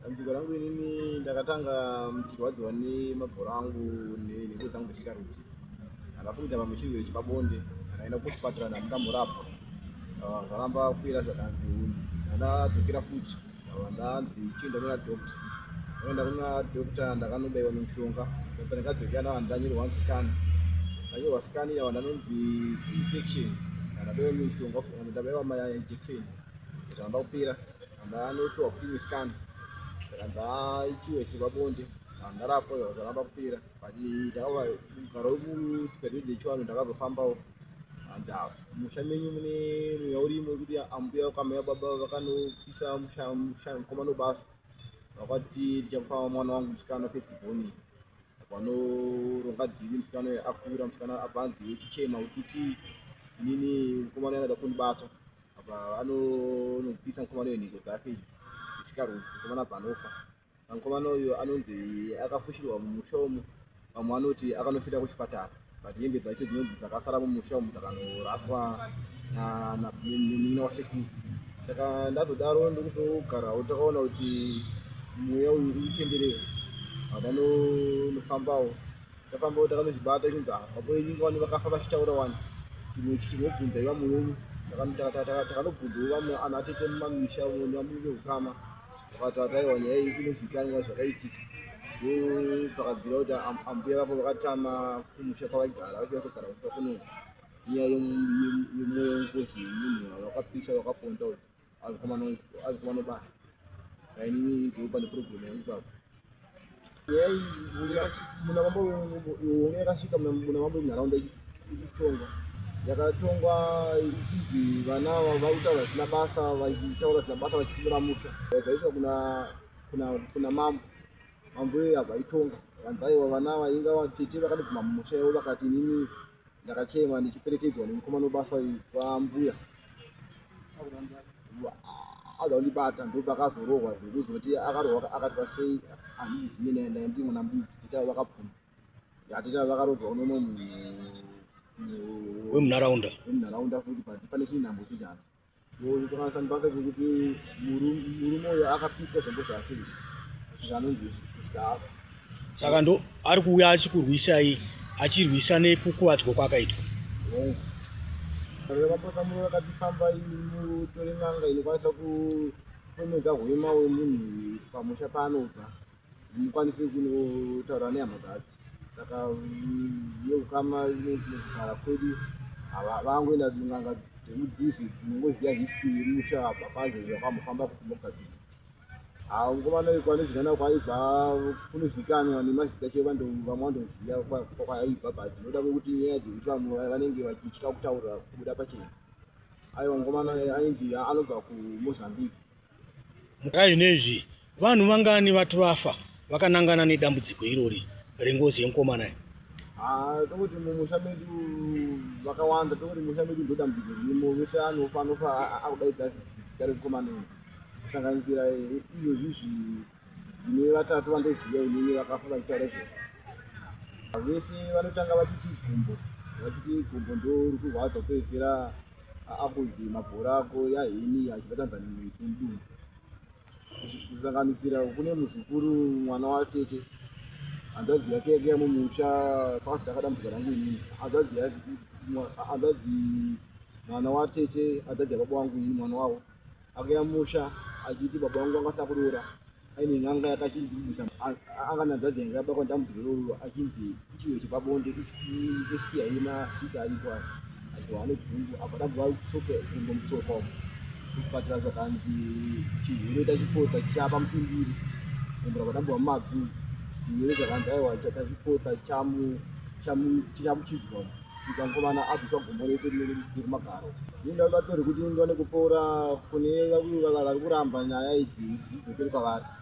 Dambudziko rangu inini, ndakatanga ndichirwadziwa nemabhora angu nenhengo dzangu dzesikarudzi. Ndakafungidza pamwe chirwere chepabonde, ndakaenda kuchipatara, ndamborapwa, zvaramba kupera. Zvakanzi ndandadzokera futi, ndanzi chienda kuna doctor. Ndaenda kuna doctor, ndakanobaiwa nemushonga. Ndakadzokera, ndava ndanyorerwa scan. Ndanyorwa scan yava ndanonzi infection. Ndakabaiwa mishonga, ndabaiwa majekiseni, zvaramba kupera. Ndanotorwa futi nescan, ndakanzi ichiwe chepabonde. Ndarapwa, zvaramba kupera. But ndakava kugara mutsika dzedu dzechivanhu, ndakazofambawo and musha menyu mune mweya urimo wekuti ambuya kamai baba vakanopisa musha mukomana webasa, vakati ndichakupa mwana wangu musikana first born. Vanoronga dhiri, musikana uyu akura, musikana abvanzi uchichema uchiti inini mukomana uyu anoda kundibata. Apa anonopisa mukomana uyu nhengo dzake idzi dzisikarudzi, mukomana abva anofa. Mukomana uyu anonzi akafushirwa mumusha umu, vamwe vanoti akanofira kuchipatara, but hembe dzacho dzinonzi dzakasara mumusha umu dzakanoraswa nemunin'ina wasekuru. Saka ndazodaro ndokuzogarawo, takaona kuti mweya uyu uri kutenderera. Vakanonofambawo, tafambawo, takanozvibata chinzi baba venyu wani vakafa vachitaura wani chimwe chinobvunza iva mumwe. Takanobvunzawo vamwe ana atete mumamisha nevamwe veukama, vakati aiwa, nyaya iyi inozivikanwa zvakaitika. Ndo pakabvira kuti ambuya vavo vakatama kumusha kwavaigara, vachivazogara kumusha kuno, inyaya yemweya wengozi yemunhu vakapisa vakaponda uyu ari kumano basa. Inini ndo pane problem yangu ipapo. Nyaya iyi muna mambo honge yakasvika muna mambo munharaunda ichitongwa, yakatongwa ichinzi vana vari kutaura zvisina basa, vachitaura zvisina basa, vachifumura musha. Yakaiswa kuna mambo. Mambo iyoyo abva aitonga, vanzi aiwa, vana vainga vatete vakatobvuma mumusha ivo, vakati inini ndakachema ndichiperekedzwa nemukomana webasa uyu kwambuya ada kundibata. Ndo pakazorohwa zvekuzoti akarohwa akatwa sei handizivi, ndiri mwana mudiki. Tita vakabvuma, yatita vakarodzwa unono wemunharaunda. Wemunharaunda futi, but pane chinhambo chidhara tokanisa ndibasa kwekuti murume uyu akapiswa zvombo zvake izvi zvanonzi kusvika afa. Saka ndo ari kuuya achikurwisai, achirwisa nekukuvadzwa kwakaitwa. Hongu, vakaposamuro vakati fambai mutore n'anga inokwanisa kufemedza hwema wemunhu pamusha paanobva, mukwanise kunotaura nehama dzacho. Saka yeukama kugara kwedu vangoenda n'anga dzemudhuze dzinongoziva history yemusha apa zvakambofamba kuti mogadzirisa. Mukomana uyu kwanozivikanwa kwaibva kunozivikanwa nemazita chaivo, vamwe vandoziva kwaibva, but noda kwekuti nyaya dzekuti vamwe vanenge vachitya kutaura kubuda pachena. Aiwa, mukomana ainzi anobva kuMozambique. Mukai nezvi vanhu vangani vati vafa vakanangana nedambudziko irori rengozi yemukomana iyi? Tongoti mumusha medu vakawanda, tongoti musha medu ndo dambudziko ririmo. Vese anofa anofa akudaidza zita remukomana uyu, kusanganisira izvozvizvi ndine vatatu vandoziva inini vakafa vachitaura izvozvo. Vese vanotanga vachiti gumbo, vachiti gumbo ndo riri kurwadza, kupedzisira akunzi mabhora ako yaheni achibatanidza nemudumbu. Kusanganisira kune muzukuru mwana watete, hanzvadzi yake yake mumusha pakazoti akadambudziko rangu inini, hanzvadzi mwana watete, hanzvadzi yababa wangu inini, mwana wavo akauya musha achiti baba vangu vanga sakuroora aine n'anga yakachindibvisa. Anga nehanzvadzi yanga yabakwa nedambudziko iroro, achinzi chiwe chepabonde, STI yemasika ariko aya, achiwa ane gumbo apa dabva tsoka gumbo mutsoka umu. Kuchipatara zvakanzi chirwere tachipotsa chapa mutumbiri, gumbo rakadambwa mumabvi, chirwere zvakanzi aiwa, tachipotsa chamuchidzwa kuita mukomana abviswa gumbo rese rekumagaro. Ini ndarubatsiro rekuti ndiwane kupora kune vari kuramba nyaya idzi, zvidzokere kwavari.